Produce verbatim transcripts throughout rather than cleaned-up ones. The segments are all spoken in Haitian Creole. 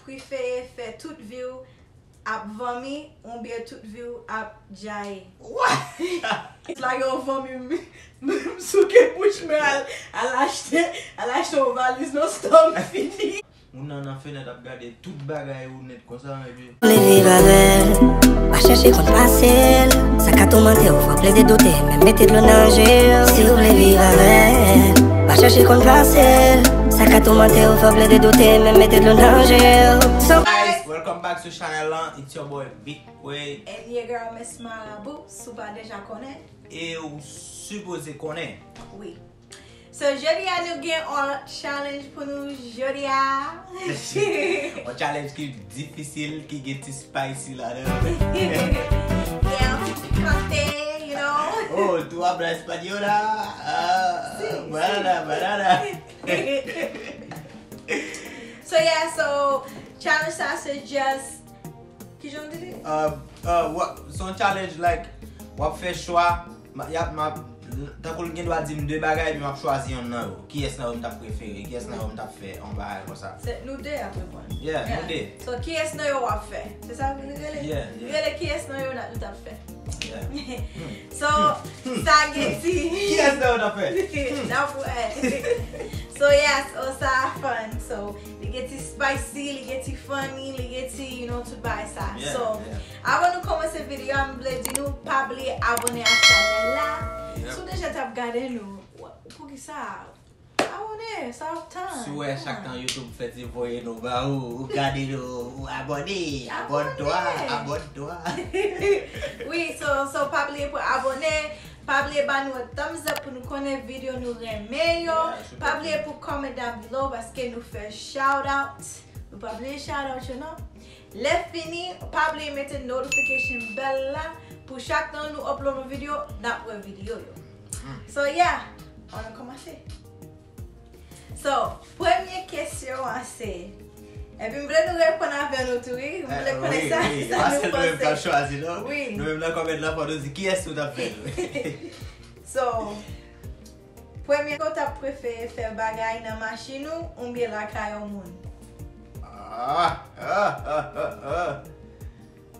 Prefere fè tout vi w ap vòmi oubyen tout vi w ap djaye? What? Lage yon vòmi, m, m souke bouch mwen, al, al achte, al achte yon valiz nan store, m fini. Moun nan nan fenèt ap gade tout bagay ou nèt konsa, epi. Vle viv avè l, pa chèche konn pase l. Sa ka toumante w, fè w plede doute, men mete dlo nan je w. Si w vle viv avè l, pa chèche konn pase l. Sa ka toumante w, fè w plede doute, men mete dlo nan je w. So, guys, welcome back to channel lan. It's your boy Big Quay. And your girl Miss Marabou, si w pa deja konnen. E ou sipoze konnen. Wi. So, jodi a nou gen yon challenge pou nou jodi a. Yon challenge ki difisil, ki gen ti spicy ladan. Yeah, yon ti pikante, you know. Oh, tú hablas española? Ah, sí, banana, sí. Banana. So, yeah, so, challenge sa se just Kijan w di li? Uh, uh, wa- se yon challenge, like, w ap fè chwa, ma- y ap, m ap, tankou l gen dwa di m de bagay, epi m ap chwazi yonn nan yo. Kiyès nan yo m t ap prefere? Kiyès nan yo m t ap fè yon bagay konsa? Se nou de ap reponn. Yeah, nou de. So, kiyès nan yo w ap fè? Se sa li rele? Yeah, yeah. Li rele kiyès nan yo n ap, nou t ap fè. Yeah. So, sa gen ti Kiyès nan yo n ap fè? N ap wè. So, yes, oh, sa fun. So, li gen ti spicy, li gen ti funny, li gen ti, you know, tout bagay sa. Yeah, so, yeah. Avan nou kòmanse videyo a, m vle di nou, pa bliye abòne ak chanèl la. Yep. Si w deja t ap gade nou, wa- poukisa? Abòne, sa ap tann. Si w wè chak tan YouTube fè ti voye nou ba ou, ou gade nou, ou abòne, abòne toi, abòne toi. Wi, so, so pa bliye pou abòne, pa bliye ba nou thumbs up pou nou konnen videyo nou renmen yo. Yeah, pa bliye pou comment down below paske nou fè shout out. Nou pa bliye shout out yo non. Lè fini, pa bliye mete notification bell la pou chak tan nou upload yon videyo, n ap wè videyo yo. So yeah, ann kòmanse. So, premye kesyon an se, epi m vle nou reponn avè nou tou, wi. M vle konnen sa, sa nou panse. Wi. Nou menm nan kòmèt la, fò nou di kiyès ou t ap fè l. So, premye, ou t ap prefere fè bagay nan machin ou oubyen lakay yon moun? Ah, ah, ah, ah, ah.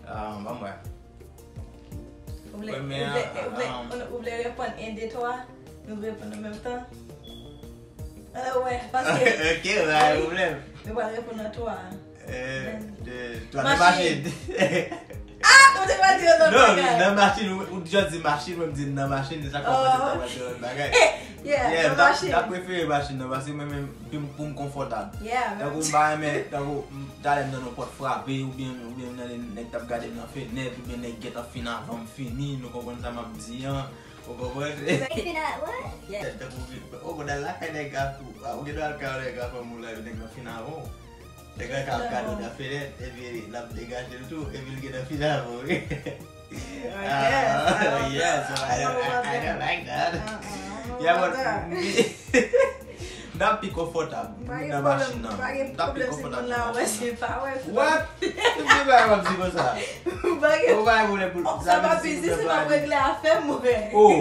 Ah, ban m wè. Ou vle, ou vle, ou vle, ou vle reponn en, de, twa? Nou reponn an menm tan? Ann wè, paske. Ok, pa gen pwoblèm. Nou pral reponn an twa. En, de, twa, nan machin. Ah, ou te pral di yo nan bagay. Non, nan machin, ou, ou deja di machin, mwen m di nan machin, se sa k fè mwen panse ou te pral di yo nan bagay. Yeah, nan machin. M ta prefere machin nan, paske mwen menm, pou m, pou m konfòtab. Yeah, tankou m pa renmen, tankou, m, talè m tande yon pòt frape, oubyen, oubyen m tande nèg t ap gade m nan fenèt, oubyen nèg gentan fin avan m fini, nou konprann sa m ap di an, ou konprann? Nèg fin a, what? Yeah. Tankou, ou konn al lakay nèg a, ou, ou gen dwa al kay yon nèg a fanm ou la, epi nèg lan fin avan w. Nèg la ka ap gade w nan fenèt, epi l ap degaje l tou, epi l gentan fin avan w, wi. I guess. I don't, yes, I don't, I don't like that. Yeah, but m t ap pi konfòtab nan machin nan. M t ap pi konfòtab nan machin nan. What? Ki bagay w ap di konsa? Ou pa gen pwoblèm pou sa, pa biznis, se m ap regle afè m, mwen. Oh,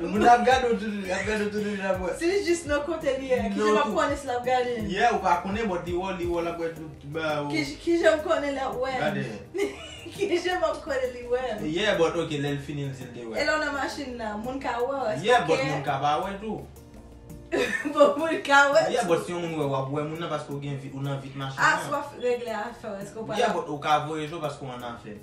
moun ap gade w tout, ap gade w tout, ap wè. Si l jis nan kote li ye, kijan m ap konnen si l ap gade m? Yeah, ou pa konnen, but li wè w, li wè w, l ap wè tout. Ba, ou. Ki, kijan m konnen l ap wè m? Gade. Kijan m ap konnen li wè m? Yeah, but ok, lè l fini, l di l te wè. E lè w nan machin nan, moun ka wè w, èske w kè? Yeah, but moun ka pa wè tou. Bon, moun ka wè tou. Yeah, but si yon moun wè w, w ap wè moun nan paske ou gen vi-, ou nan vit machin nan. Ah, si w ap regle afè w, èske w pral. Yeah, but ou ka voye je w paske w an afè.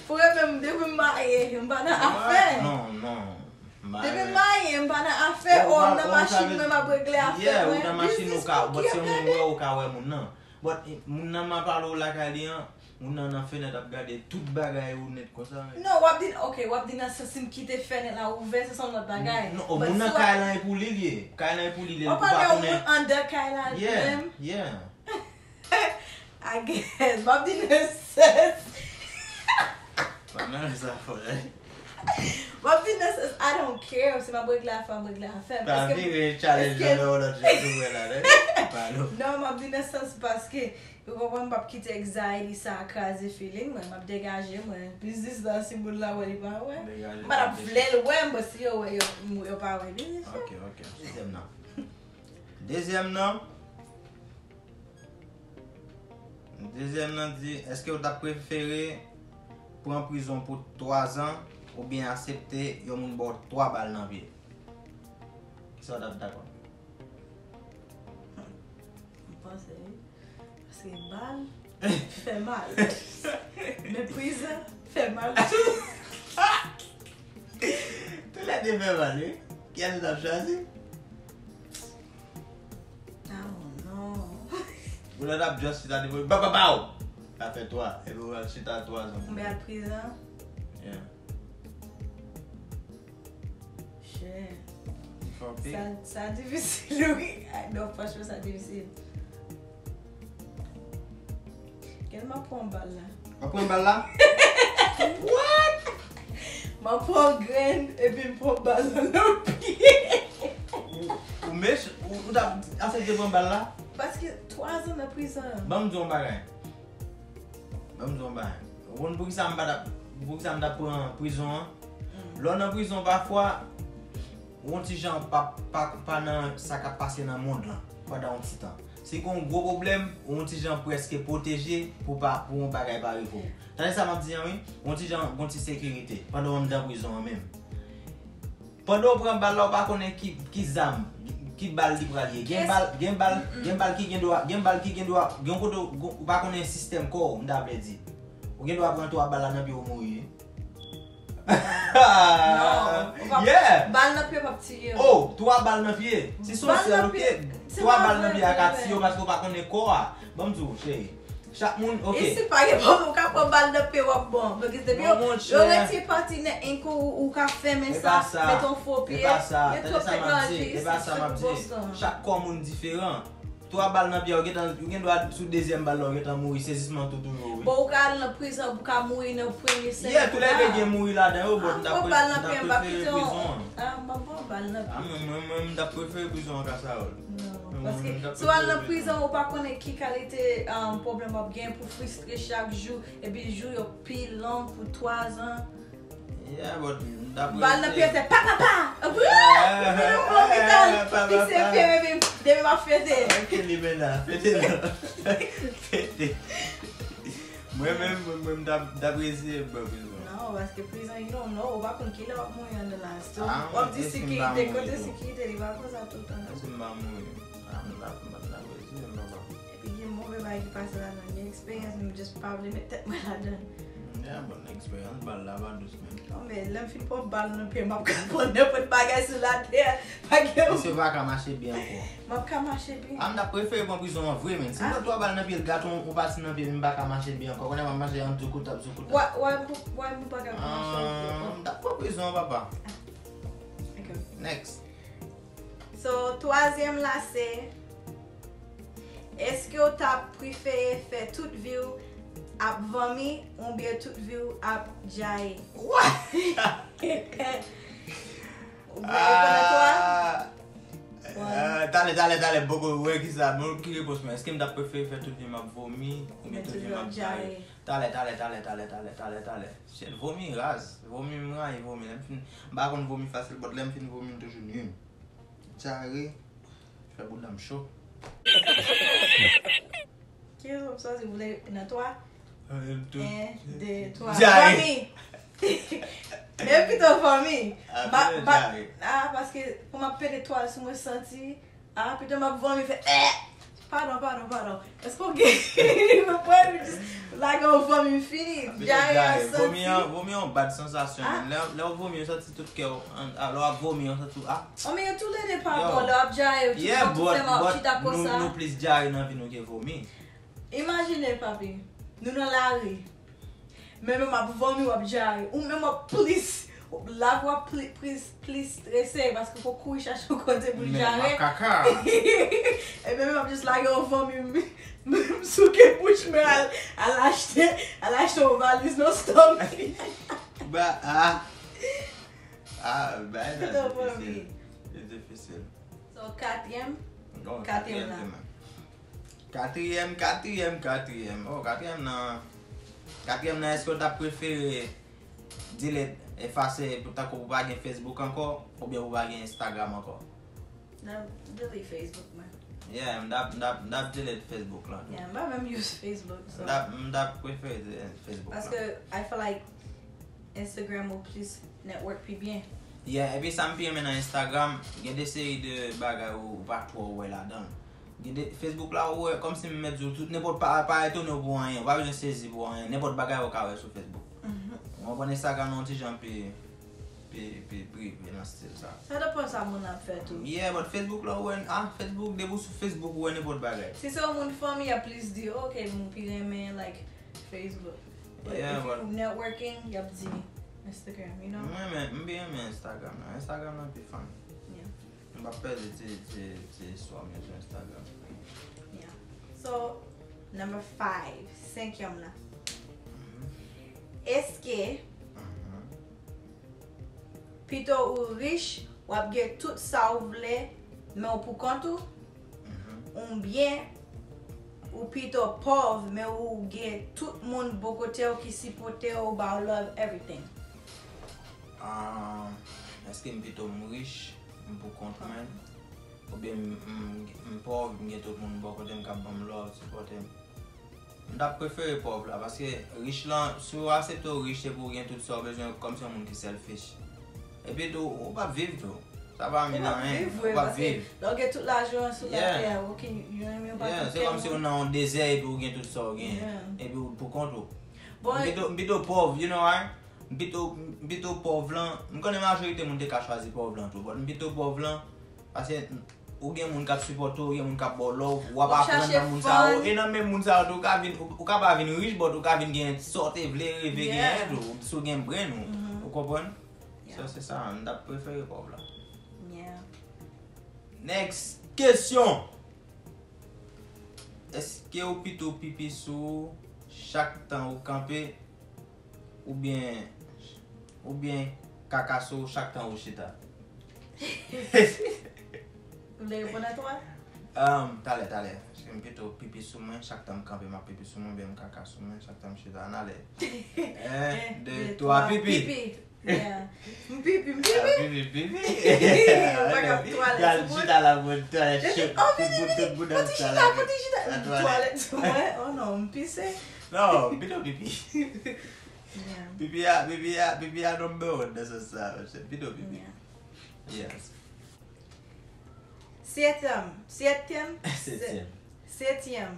Pou mwen menm, depi m marye, m pa nan afè. Non, non. Depi m marye, m pa nan afè, o, m nan machin mwen, m ap regle afè mwen. Yeah, ou nan machin, ou ka, but si yon moun wè, ou ka wè moun nan. But, eh, moun nan m ap pale w lakay li an, moun nan nan fenèt ap gade tout bagay ou nèt konsa. Non, w ap di, ok, w ap di nan sans si m kite fenèt la ouvè, se yon lòt bagay. Non, moun nan kay lan e pou li l ye. Kay lan e pou li l ye, ou pa konnen. Ou pale yon moun anndan kay la li menm. Yeah, yeah. I guess. M ap di nan sans. Bannan sa fò, eh. M ap di nan sans, I don't care. Si m ap regle afè, m ap regle afè m. Pa vire challenge nan yon lòt jan tou, wè la, eh. Palo. Non, m ap di nan sans paske, ou konprann, m p ap kite anxiety sa kraze feeling mwen. M ap degaje mwen. Biznis la, si moun la wè, li pa wè. M pa t ap vle l wè m, but si yo wè, yo, yo pa wè biznis la. Ok, ok. Dezyèm nan. Dezyèm nan. Dezyèm nan di, èske w t ap prefere pran prizon pou twa zan oubyen aksepte yon moun ba w twa bal nan pye? Kisa w t ap dakò? M panse wi. Paske bal fè mal. Men prizon fè mal tou. Toulède fè mal, wi. Kiyès ou t ap chwazi? Oh non. Ou lè t ap just chita devan li, ba ba ba w! Sa fè twa. Epi ou al chita twa zan. Mwen al prizon. Yeah. Shit. Li fè w pè. Sa, sa difisil, wi. Ay, non, franchman, sa difisil. Gade, m ap pran bal la. W ap pran bal la? M ap pran grenn, epi m pran bal la nan pye. Ou, ou mech, ou, ou t ap aksepte pran bal la? Paske twa zan nan prizon. Ban m di w yon bagay. Ban m di w yon bagay. Ou konn poukisa m pa t ap, poukisa m t ap pran prizon an? Lè w nan prizon, pafwa, ou yon ti jan pa, pa, pa nan sa k ap pase nan mond lan pandan yon ti tan. Si gen yon gwo pwoblèm, ou yon ti jan prèske pwoteje pou pa, pou yon bagay pa rive w. Tande sa m ap di an, wi? Ou yon ti jan, gon ti sekirite pandan w anndan prizon an menm. Pandan w pran bal la, ou pa konnen ki, ki zam, ki bal li pral ye. Gen bal, gen bal, gen bal ki gen dwa, gen bal ki gen dwa, gen kote ou, ou pa konnen sistèm kò w, m ta vle di. Ou gen dwa pran twa bal la nan pye ou mouri. Non, ou pa, Yeah! Bal nan pye p ap tiye w. Oh, twa bal nan pye. Si se yon Bal sèl, nan ok. pye, se Twa pa bal nan vre, pye a ka vre. Tiye w paske w pa konnen kò a. Ban m di w, cheri. Chak moun, ok. Isi pa gen pwoblèm, ou ka pran bal nan pye w ap bon. Paske depi Non, mon yo, yo chè. retire pati nan enk ou, ou ka fèmen E sa, pa sa. met yon fo E pye. pa sa. Yo Tande twòp sa m ap teknoloji di. E isi, pa sa m ap sitou di. Boston. Chak kò moun diferan. Twa bal nan pye a, ou gentan, ou gen dwa sou dezyèm bal la, ou gentan mouri, sezisman tou toujou, wi. Bon, ou ka al nan prizon, ou ka mouri nan premye senk. Yeah, toulède gen mouri ladan yo, but m t ap Pran pre-, bal m nan t ap pye, m pa prefere kite yon. prizon an. Ah, m ap pran bal nan Ah, pye. mwen, mwen, mwen, m t ap prefere prizon an ka sa yo. Non, Mwen, paske mwen, m t ap si w al nan prefere prizon, ou pa konnen ki kalite um, pwoblèm w ap gen pou fristre chak jou, epi jou yo pi long pou twa zan. Yeah, but m t ap Bal nan pye prefere. Se pa, pa, pa! Yeah, Mwen lopital, pa, pa, fikse pa. Pye, epi m demen m ap fete. Ok, Limena, fete non. Fete. Mwen menm, mwen, mwen, m t ap, m t ap eseye bò prizon. Non, paske prizon, you don't know, ou pa konn kilè w ap mouri anndan la. So, Ah, w ap di èske m sekirite, pa mouri kote tou? Sekirite, li pa konsa toutan. Èske m pa mouri? Ah, m t ap, m t ap eseye, m pa. Epi gen move bagay ki pase ladan. Gen eksperyans, men m just pa vle met tèt mwen ladan. Yeah, bon, eksperyans bal la pa dous menm. Non, men lè m fin pran bal nan pye, m ap ka pran nenpòt bagay sou latè. Pa gen. Mesye pa ka mache byen ankò. M ap ka mache byen. Ah, m t ap prefere pran prizon an vre, men. Si m Ah. pran twa bal nan pye, l gate yon, yon pati nan pye, m pa ka mache byen ankò. Kounye a m ap mache an zoukoutab, zoukoutab. Wè, wè, m pou, wè, m pa ka mache. Ah, m t ap pran prizon an, papa. Ok. Next. So, twazyèm la se, èske w t ap prefere fè tout vi w ap vanmi oubyen tout vi w ap djaye? What? Ou vle reponn an twa? Ah, ah, talè, talè, talè, m poko wè kisa, bon, ki repons mwen? Èske m t ap prefere fè tout vi m ap vomi oubyen tout vi m ap djaye? Talè, talè, talè, talè, talè, talè, talè. Shit, vomi raz. Vomi, m rayi vomi. Lè m fin, m pa konn vomi fasil, but lè m fin vomi, m toujou ni. Dyare, fè bouda m cho. Ki rezon w sòti vle nan twa? Euh, tout- En, de, twa. Dyare. Vomi! Men pito vomi. Ah, Ma- pito ma- dyare. Ah, paske pou m ap pede twal sou mwen santi, ah, pito m ap vomi fè, eh! Padon, padon, padon. Èske w gen yon pwen, just lage yon vomi fini. Pito Dyare a dyare. Vomi an, santi. vomi an bad sansasyon, Ah. men lè, lè w vomi, w santi tout kè w, an- a, lè w ap vomi, w santi w, ah. Oh, men yo toulède pa Yo. bon. Lè w ap dyare, yo tout Yeah, bon, tout but, fè m ap but chita nou, konsa. Nou plis dyare nan vi nou ke vomi. Imajine, papi, nou nan lari. Men menm ap vomi, w ap dyare. Ou menm w ap plis, lavi w ap pli- plis, plis strese, paske fò w kouri chache yon kote pou l Men dyare. Makaka. E men menm ap just lage yon vomi, m, m souke bouch mwen, al, al achte, al achte yon valiz nan stòk. Ba, ah. Ah, ba, sa Pito difisil. vomi. Se difisil. So, katriyèm. Bon, Katriyèm la. Katriyèm, katriyèm, katriyèm. Oh, katriyèm nan, katriyèm nan, èske w t ap prefere delete, efase, pou tankou pou pa gen Facebook ankò, oubyen pou pa gen Instagram ankò? Nan delete Facebook mwen. Yeah, m t ap, m t ap, m t ap delete Facebook lan tou. Yeah, m pa menm use Facebook, so. M t ap, m t ap prefere delete Facebook lan. Paske I feel like Instagram ou plis network pi byen. Yeah, epi sa m pi renmen nan Instagram, gen de seri de bagay ou, ou pa twò wè ladan l. Gen de, Facebook la, ou wè, kòmsi m mèt di w tout, nenpòt pa, pa etone w pou anyen, ou pa bezwen sezi pou anyen, nenpòt bagay ou ka wè sou Facebook. Mhm. Ou konprann, Instagram nan yon ti jan pi, pi, pi prive nan stil sa. Sa depann sa moun nan ap fè tou. Yeah, but Facebook la, ou wè, ah, Facebook, depi w sou Facebook, ou wè nenpòt bagay. Si se yon moun fanmi, y ap plis di, "Ok, m pi renmen, like, Facebook." But yeah, if but you networking, y ap di Instagram, you know? M renmen, m byen renmen Instagram nan. Instagram nan pi fun. Yeah. M p ap pèdi ti, ti, ti istwa m yo sou Instagram. Yeah. So, number five, senkyèm la. Mhm. Èske Mhm. pito ou rich, w ap gen tout sa w vle, men w pou kont ou? Mhm. Oubyen, ou pito pòv, men ou gen tout moun bò kote w ki sipòte w, ba w love, everything? Ah, èske m pito m rich, m pou kont mwen? Oubyen m, m, m pòv, m gen tout moun bò kote m k ap ban m love, sipòte m? M t ap prefere pòv la, paske rich lan, si w aksepte w rich, se pou w gen tout sa w bezwen, kòmsi yon moun ki selfish. Epi tou, ou p ap viv tou. Sa pa vin anyen, ou p ap viv. Lè w gen tout lajan sou latè a, ok, yo menm yo pa gen kè. Yeah, se kòmsi ou nan yon dezè epi ou gen tout sa w genyen. Yeah. Epi ou pou kont ou. Bon, m pito, m pito pòv, you know why? M pito, m pito pòv lan. M konnen majorite moun te ka chwazi pòv lan tou, but m pito pòv lan, paske ou gen moun k ap sipòte w, ou gen moun k ap ba w love, w ap aprann nan moun sa yo. E nan menm moun sa yo tou, ou ka vin, ou, ou ka pa vin rich, but ou ka vin gen sa w te vle reve genyen tou, si w gen brain ou. Ou konprann? So, se sa, m t ap prefere pòv la. Yeah. Next kesyon. Èske ou pito pipi sou ou chak tan ou kanpe, oubyen, oubyen kaka sou ou chak tan ou chita? Ou vle reponn a twa? Um, talè, talè. Èske m pito pipi sou mwen chak tan m kanpe, m ap pipi sou mwen, oubyen m kaka sou mwen chak tan m chita? Ann ale. En, de, twa, pipi. Yeah. M pipi, m pipi. Ah, pipi, pipi. Ou pa ka twalèt. Gad chita la, bon, twalèt cho. Tout bout, tout bout nan chita la. Kote chita, kote chita? Twalèt sou mwen. Oh non, m pise. Non, pito pipi. Yeah. Pipi a, pipi a, pipi a number one nan sans sa, monchè. Pito pipi. Yeah. Yes. Setyèm. Setyèm? Setyèm. Setyèm.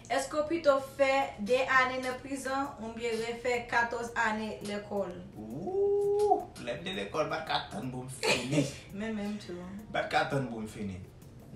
Èske w pito fè de ane nan prizon oubyen refè katòz ane lekòl? Wouw! Lè m te lekòl, m pa t ka tann pou m fini. Men menm tou. M pa t ka tann pou m fini.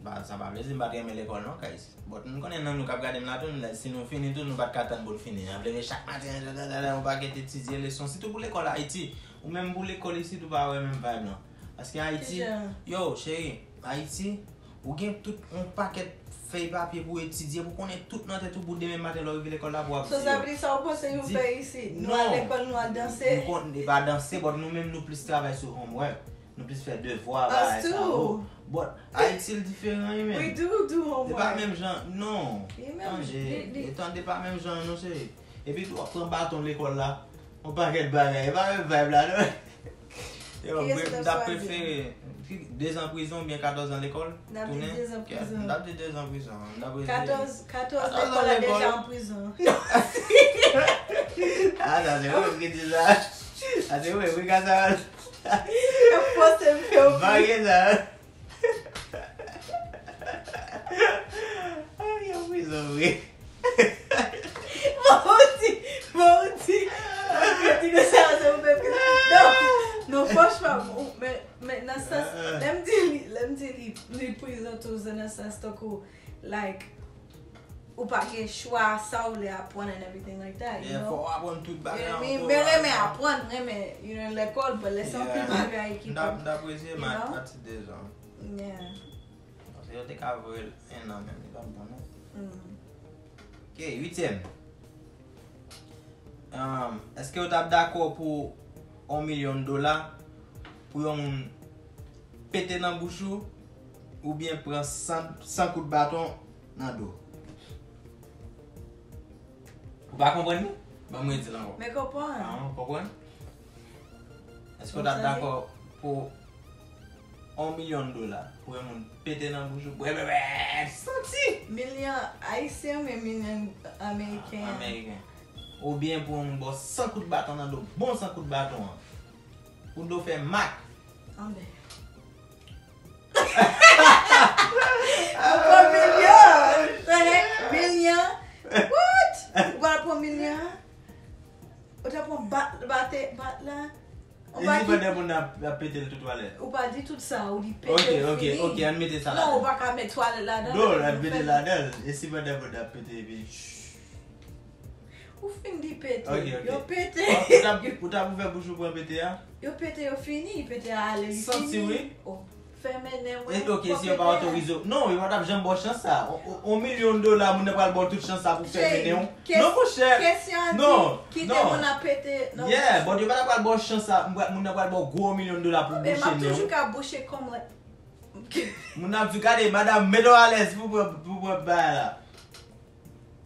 Ba, sa pa vle di m pa t renmen lekòl non, guys. But m konnen nan nou k ap gade m la tou, si nou fini tou, nou pa t ka tann pou n fini. N ap leve chak maten, yon pakèt etidye leson, sitou pou lekòl Ayiti. Ou menm pou lekòl isit, ou pa wè menm vibe lan. Paske Ayiti, yo, cheri, Ayiti, ou gen tout yon pakèt fèy papye pou etidye, pou konnen tout nan tèt ou, pou demen maten lè w rive lekòl la, pou w ap di yo. So, sa vle di sa w panse yo fè isit? Nou al lekòl, nou al danse? Nou konn, e pa danse, but nou menm nou plis travay sou homework. Nou plis fè devwa, bagay sa yo. But Ayiti l diferan, wi, men. We do do homework. E pa menm jan, non. Tande, e tande pa menm jan, non, cheri. Epi tou, w ap pran baton lekòl la. Yon pakèt bagay. E pa menm vibe la, non. Yo, m t ap prefere dezan prizon oubyen katòz an lekòl. Tounen. M t ap di dezan prizon. M t ap di dezan prizon. M t ap di katòz, katòz lekòl la deja an prizon. Non. Ah, sa se ou menm ki di sa. Sa se ou menm ki di sa. Yo fòse m fè yon bagay sa. Ay, an prizon vre. Mawdi, mawdi. Mawdi, nou sa, se ou menm ki, non, non, franchman, men, men nan sans, lè m di li, lè m di li, li prizon tou, se nan sans tankou, like, ou pa gen chwa, sa w vle aprann and everything like that, you know? Yeah, fò w aprann tout bagay ankò. Men renmen aprann, renmen, you know, lekòl, but lè se anpil bagay ki pou, you know? M t ap, m t ap reziye m a, a ti dezan. Yeah. Paske yo te ka voye l en an menm, li pa t bon non. Mm. Ok, uityèm. Um, èske w t ap dakò pou yon milyon dola pou yon moun pete nan bouch ou, oubyen pran san, san kout baton nan do? Ou pa konprann li? Ban m redi l ankò. Men konprann. Ah, ou konprann? Èske w t ap dakò pou yon milyon dola pou yon moun pete nan bouch ou, bwè, bwè, bwè, santi. Milyon ayisyen oubyen milyon ameriken an? Ameriken. Oubyen pou yon moun ba w san kout baton nan do, bon san kout baton an. Pou do fè mak. Anben. Ou pran milyon. Milyon. What? Ou pral pran milyon? Ou ta pran bat, bate, bat la? Ou E pa si di pandan moun nan ap, ap pete l tout twalèt? Ou pa di tout sa, ou di pete, ok, ok, fini. Ok, ann mete sa ladan. Non, ou pa ka met twalèt ladan. Non, ann mete ladan. E si pandan moun nan ap pete, epi, ou fin di pete. Ok, ok. Yo pete. Ou, ou t ap, ou t ap ouvè bouch ou pran pete a? Yo pete, yo fini, pete a ale, li fini. Santi, wi. Oh, fèmen nen mwen. E, ok, si yo pa otorize w. Non, yo pa t ap janm ba w chans sa. On, on, on milyon dola, moun nan pral ba w tout chans sa pou fèmen nen w. Non, monchè. Kesyon an di, kite moun nan pete nan bouch ou. Yeah, but yo pa t ap pral ba w chans sa, moun nan pral ba w gwo milyon dola pou bouche nen w. Men m ap toujou ka bouche kòm mwen. Moun nan ap di, gade, madanm, mete w alèz pou pran, pou pran bagay la.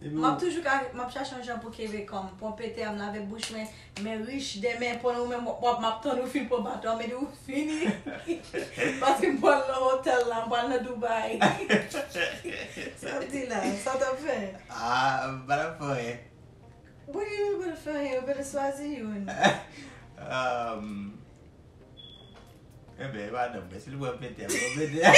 M ap toujou ka, m ap chache yon jan pou kenbe kò m. Pran pete a, m lave bouch mwen, men rich, demen, pandan ou menm w ap, w ap, m ap tann ou fin pran baton, men ou fini. Paske m pral nan otèl la, m pral nan Dubai. Sa w di la, sa w t ap fè? Ah, m pa t ap fè anyen. What you gonna fè anyen? Ou better swazi youn. Um, Enben, e madanm mwen, si l pran pete a, pran pete a.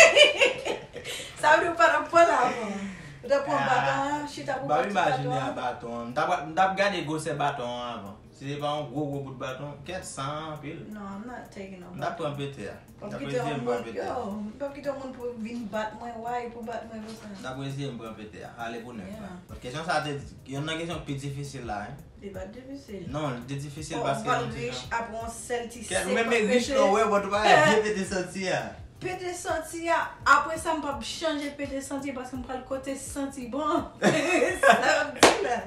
Sa vle di ou pa t ap pran l avan. Ou t ap pran baton an, chita pou pran ti baton an. M ap imajine a baton an. M t ap, m t ap gade gwosè baton an avan. Si se pa yon gwo, gwo bout baton, kèt san an anpil. No, I'm not taking no baton. M t ap pran pete a. M t ap eseye m pran pete a. Yo, m p ap kite yon moun pou vin bat mwen, why pou bat mwen konsa? M t ap eseye m pran pete a. Ale pou nèf la. Yeah. Kesyon sa a te, youn nan kesyon ki pi difisil la, hein. Li pa t difisil. Non, li te difisil paske yon ti jan. Ou pral rich apre yon sèl ti senkant pete. Kèt, ou menm rich lè w wè, but ou pa wè vye pete santi a. Pete santi a, apre sa m p ap chanje pete santi paske m pral kote santi bon. Sa w ap di la.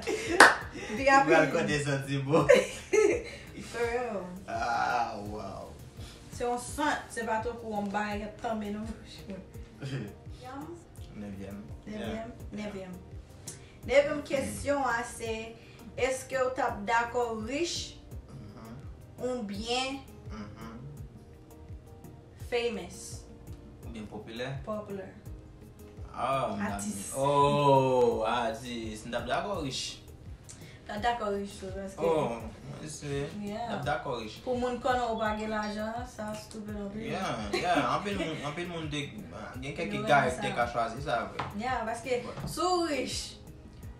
Epi apre. M pral kote santi bon. For real. Ah, wow. Se yon sant, se pa tankou yon bagay k ap tanbe nan bouch mwen. Yam? Nevyèm. Nevyèm, yeah, nevyèm. Nevyèm kesyon an se, èske w t ap dakò rich oubyen famous? Oubyen popilè? Popular. Ah, m t ap, atis. Oh, atis. M t ap dakò rich. M t ap dakò rich tou, paske. Oh, mwen se, yeah, m t ap dakò rich. Pou moun konnen ou pa gen lajan, sa stupid anpil. Yeah, yeah, anpil moun, anpil moun te, gen kèk ki gare ki te ka chwazi sa vre. Yeah, paske si w rich,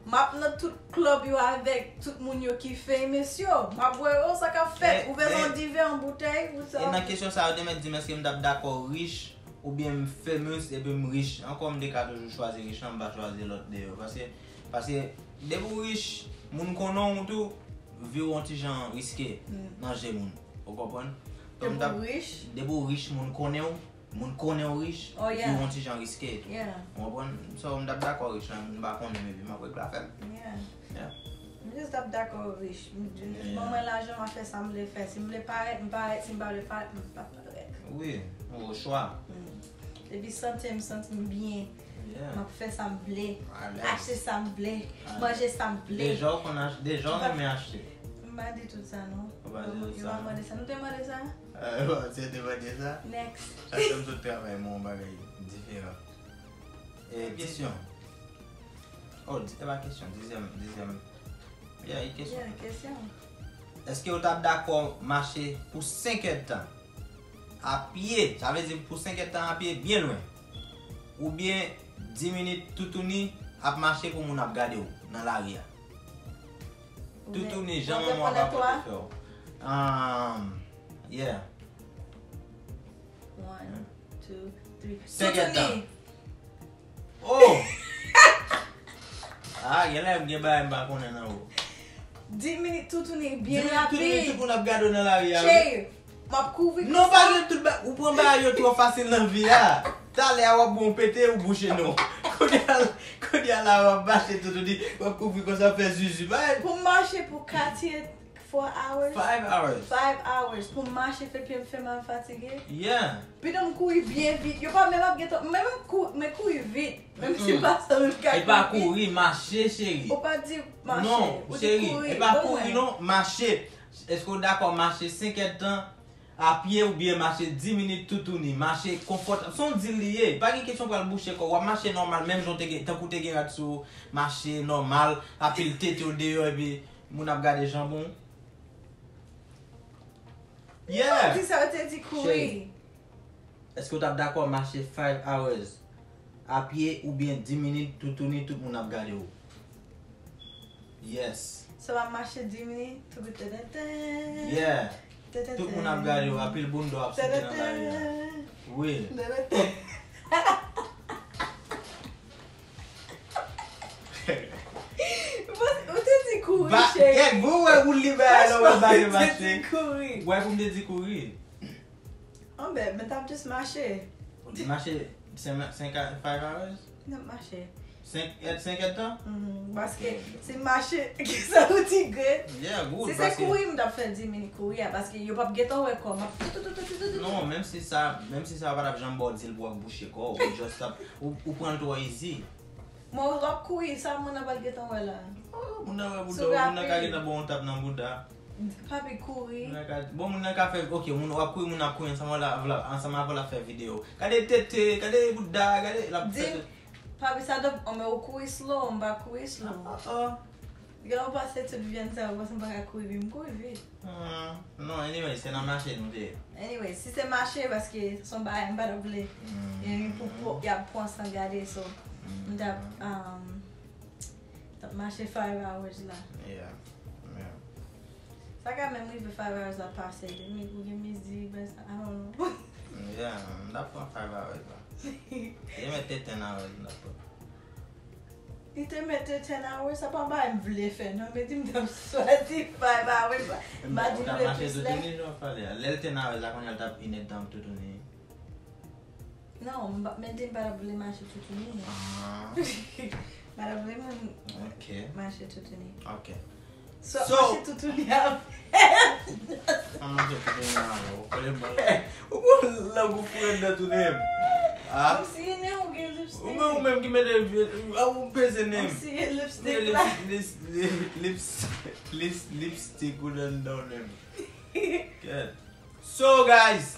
m ap nan tout club yo avèk tout moun yo ki famous yo. M ap wè yo, sa k ap fèt. Ou bezwen yon divè, yon boutèy, ou sa. E nan kesyon sa yo te mèt di m èske m t ap dakò rich oubyen m famous epi m rich. Ankò m te ka toujou chwazi rich lan, m pa chwazi lòt de yo. Paske, paske depi w rich, moun konnen w tou, vi w yon ti jan riske nan je moun. Ou konprann? Depi w rich, moun konnen w, moun konnen w rich, epi w yon ti jan riske tou. Ou konprann? So, m t ap dakò rich lan, m pa konnen, maybe m ap regle afè m. Yeah. M just ap dakò rich. M, m, ban mwen lajan, m ap fè sa m vle fè. Si m vle parèt, m parèt. Si m pa vle parèt, m pa parèt. Wi, o chwa. Depi sante m, santi m byen. Yeah. M ap fè sa m vle. Achte sa m vle. Manje sa m vle. Deja w konn achte, deja w renmen achte. M pa di tout sa, non. Ou pa di tout sa, non. Yo pa mande sa. Nou te mande sa? Euh, se te mande sa? Next. Chak tan m sot travay, m wè yon bagay diferan. E, kesyon. Oh, di, e pa kesyon, dezyèm, dezyèm. Yeah, e kesyon. Yeah, kesyon. Èske w t ap dakò mache pou senk èdtan? A pye, sa vle di pou senk èdtan a pye, byen lwen. Oubyen dis minit toutouni ap mache pou moun ap gade w nan lari a. Toutouni, jan manman w ap pote fè w. Um, yeah. One, two, three. Senk èdtan. Toutouni. Oh! Ah, genlè m gen bagay m pa konnen nan ou. Dis minit toutouni byen rapid. Dis minit toutouni, tout moun ap gade w nan lari a, wi. Cheri, m ap kouvri. Non, pa gen tout ba-, ou pran bagay yo twò fasil nan vi a. Talè a w ap bon pete ou bouche non. Kounye a, kounye a la w ap mache toutouni, w ap kouvri konsa, w ap fè zuzu. Pou m mache pou katye Four hours? Five hours. Five hours pou m mache fè pye m fè mal fatige. Yeah. Pito m kouri byen vit. Yo pa menm ap gentan, men m kou-, men kouri vit. Menm si m pa sanble m ka kouri vit. E pa kouri, mache, cheri. Ou pa di mache, non, ou di cheri, kouri, e pa kouri non, mache. Èske w dakò mache senk èdtan? A pye oubyen mache dis minit toutouni. Mache konfòtab. Se yon dil li ye. Pa gen kesyon pral bouche kò w. W ap mache nòmal, menm jan w te gen, tankou w te gen rad sou ou. Mache nòmal. Apil tete w deyò, epi moun ap gade janbon. Yeah! Di sa yo te di kouri. Cheri, èske w t ap dakò mache five hours? A pye oubyen dis minit, toutouni, tout moun ap gade w. Yes. So, w ap mache dis minit, tou tètètè. Yeah. Tètètè. Tout moun ap gade w, apil bounda w ap soti nan lari a. Tètètè. Wi. Tètètè. Ou, ou te di kouri, cheri. Ba, yeah, bon, wè, ou li ba, lè w wè ba yo mache. Ou te di kouri. Wè, pou m te di kouri. Anben, men t ap jis mache. Mache, senk, senk a, five hours? N ap mache. Senk èd, senk èd tan? Mhm, paske si m mache, kisa ou ti gre? Yeah, good, si se paske kouri, m t ap fè dis minit kouri a, paske yo p ap gentan wè kò m ap tou, tou, tou. Non, menm si sa, menm si sa, yo pa t ap janm ba w dil pou w ap bouche kò w, ou just ap, ou, ou pran l twò easy. Mwen, w ap kouri, sa moun nan pral gentan wè la? Oh, moun nan wè bouda w, moun nan ka gentan ba w yon tap nan bouda. Papi, kouri. Moun nan ka, bon, moun nan ka fè, ok, moun, w ap kouri, moun nan ap kouri ansanm avè w la, ansanm avè w la fè videyo. Gade tete, gade bouda, gade, l ap fè tout. Papi, sa dòp, oh, men ou kouri slow, m pa kouri slow. Oh, oh. Gade, ou pase tout vyann sa, ou panse m pa ka kouri vit, m kouri vit. Hmm, non, anyway, se nan mache nou te ye. Anyway, si se mache, paske se yon bagay m pa t ap vle. Hmm. E pou, pou, y ap pran san gade, so, m t ap, um, t ap mache five hours la. Yeah, yeah. Sa ka menm rive five hours la pase, de mi, ou gen mizi, ben, I don't know. Yeah, m t ap pran five hours la. Li mèt te ten hours, m t ap pran. Li te mèt te ten hours, sa pa bagay m vle fè, non, men di m t ap swazi five hours la. M pa di m vle plis lè. Toutouni jan w pale a. Lè l ten hours la, kounye a l t ap inèdtan toutouni. Non, m pa, men di m pa t ap vle mache toutouni. Ah. M pa t ap vle moun mache toutouni. Ok. So, so, mache toutouni a. An mache toutouni a, ou konnen mwen. Ou kon lang ou foure anndan tounen m. Ah. Kòmsi nen ou gen lipstick. Ou menm, ou menm ki mete, ah, ou peze nen m. Kòmsi gen lipstick la. Lips-, lips-, lips-, lips-, lipstick ou nan anndan w menm. Kèt. So, guys,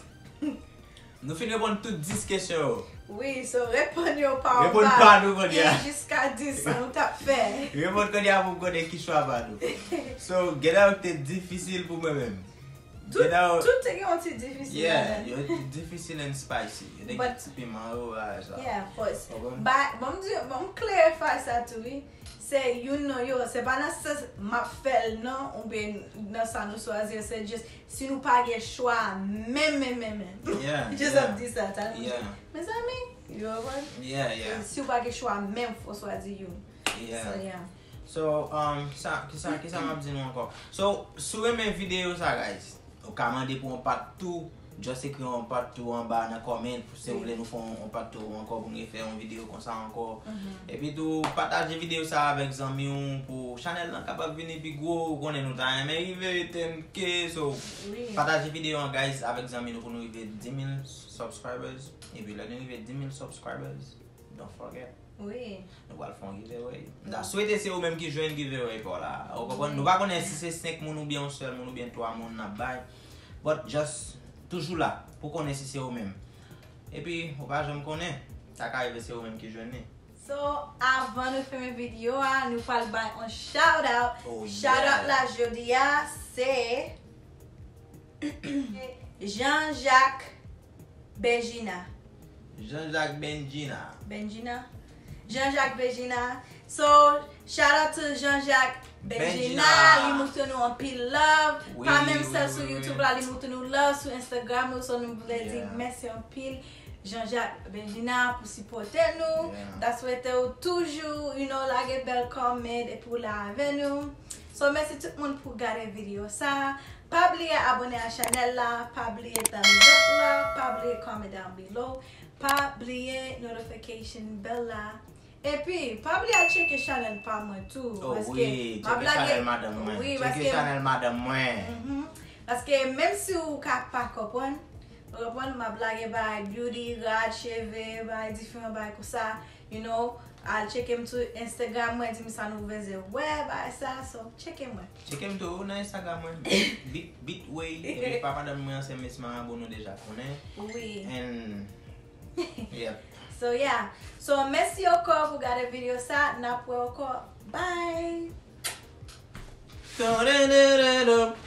nou fin reponn tout dis kesyon yo. Wi, so reponn yo pa anba. Reponn pa nou kounye a. Jiska dis, sa nou t ap fè. Reponn kounye a pou m konnen ki chwa pa nou. So, gen nan yo ki te difisil pou mwen menm. Tout, tout te gen yon ti difisil ladan. Yeah, yo difisil and spicy. Yo te gen ti piman yo, bagay sa. Yeah, of course. Ou konprann? Ba, bon, m di, bon, m clarify sa tou, wi. Se youn nan yo, se pa nan sans m ap fè l non, oubyen nan sa nou chwazi, se jis si nou pa gen chwa menm, menm, menm, menm. Yeah, just ap di sa, talman. Yeah. Mezanmi, you know what? Yeah, yeah. Si w pa gen chwa menm, fò w chwazi youn. Yeah. So, yeah. So, um, sa, kisa, kisa m ap di nou ankò? So, si w renmen videyo sa, guys, ou ka mande pou yon part two. Just ekri yon part two anba nan comment si w vle nou fè yon, yon part two ankò pou nou refè yon videyo konsa ankò. Mhm. Epi tou, pataje videyo sa avèk zanmi w pou chanèl lan kapab vini pi gwo. Ou konnen nou ta renmen rive ten K, so pataje videyo an, guys, avèk zanmi nou pou nou rive dis mil subscribers. Epi lè nou rive dis mil subscribers, don't forget. Wi. Nou pral fè yon giveaway. M ta swete se ou menm ki jwenn giveaway pa w la. Ou konprann? Wi. Nou pa konnen si se senk moun oubyen yon sèl moun oubyen twa moun n ap bay. But just toujou la pou konnen si se ou menm. Epi, ou pa janm konnen. Sa ka rive se ou menm ki jwenn li. So, avan nou fèmen videyo a, nou pral bay yon shout out. Oh, yeah. Shout out la jodi a, se Jean-Jacques Benjina. Jean-Jacques Benjina. Benjina. Jean-Jacques Benjina. So, shout out to Jean-Jacques Benjina. Benjina. Li montre nou anpil love. Wi, wi, wi, wi. Pa menm sèl sou YouTube la, li montre nou love sou Instagram nou. So, nou vle di mèsi anpil Jean-Jacques Benjina pou sipòte nou. Yeah. M ta swete w toujou, you know, lage bèl comment epi w la avè nou. So, mèsi tout moun pou gade videyo sa. Pa bliye abone a chanèl la, pa bliye thumbs up la, pa bliye comment down below, pa bliye notification bell la. Epi, pa bliye al tcheke chanèl pa mwen tou, paske m ap lage, wi, paske, mhm, paske menm si ou ka pa konprann, Ou konprann? M ap lage bagay beauty, rad, cheve, bagay diferan, bagay konsa. You know, al tcheke m sou Instagram mwen, di m sa nou bezwen wè, bagay sa. So, tcheke mwen. Tcheke m tou nan Instagram mwen, Bit, Bit, Bitway. Epi pa madanm mwen an se Miss Marabo, nou deja konnen. Wi. And, yep. So, yeah. So, mèsi ankò pou gade videyo sa. N ap wè ankò. Bye! Dun-dun-dun-dun-dun.